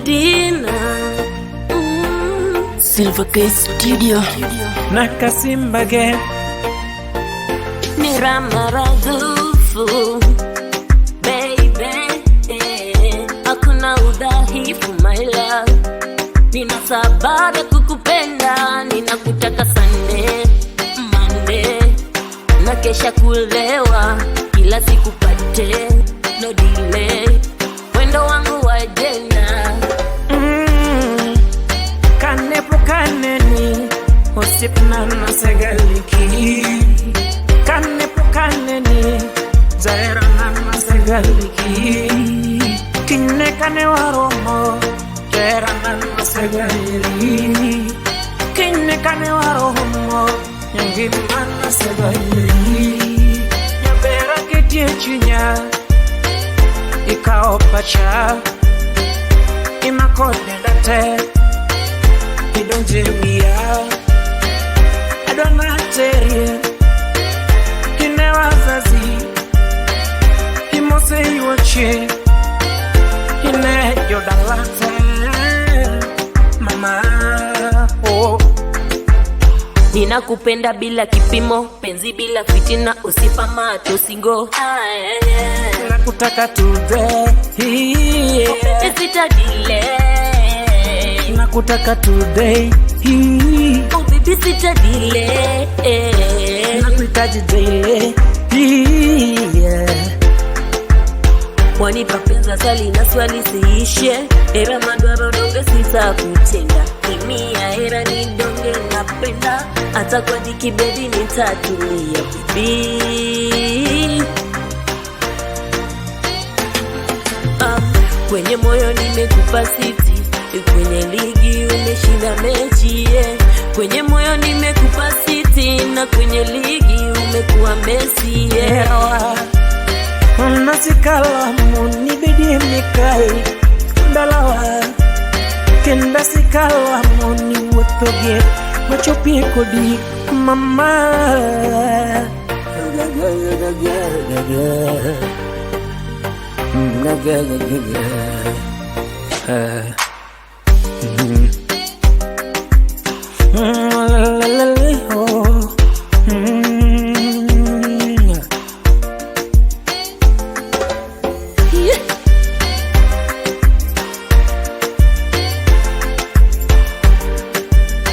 Dina. Silver K Studio. Nakasimbage. Ni ramaradufu baby, hakuna udhaifu my love, nina sababu ya kukupenda, ninakutaka Sunday, Monday, na kesha kulewa kila siku pate no delay, wendo wangu wa jena. Kane pokaneni osiepna nasegaliki. Kane pokaneni jaherana nasegaliki. Kinyne kane waromo jaherana nasegaleri. Kinyne kane waromo ngima nasegaleri. Nyabera ketie chunya ikawo pacha imako denda te idonje wiya adwa naterie ine wazazi imose yuoche ine jodala te mama oh. Ninakupenda bila kipimo, penzi bila fitina, usipa macho singo. Ah, yeah. Nakutaka today, yeah. Sita delay. Nakutaka today. Oh baby, sita delay. Nakuhitaji daily, yeah. Wanipa penzi swali na swali siishe, era madwaro donge sita kutenda kimia, era ni donge napenda, hata kwa dhiki baby nitatulia baby. Ah, kwenye moyo nimekupa siti, kwenye ligi umeshinda mechi yeah. Kwenye moyo nimekupa siti na kwenye ligi umekuwa Messi yeah. Yawa nasikalamu nibedie mikai dalawa kenda sikalamu niwuothogie machopie kodi mama.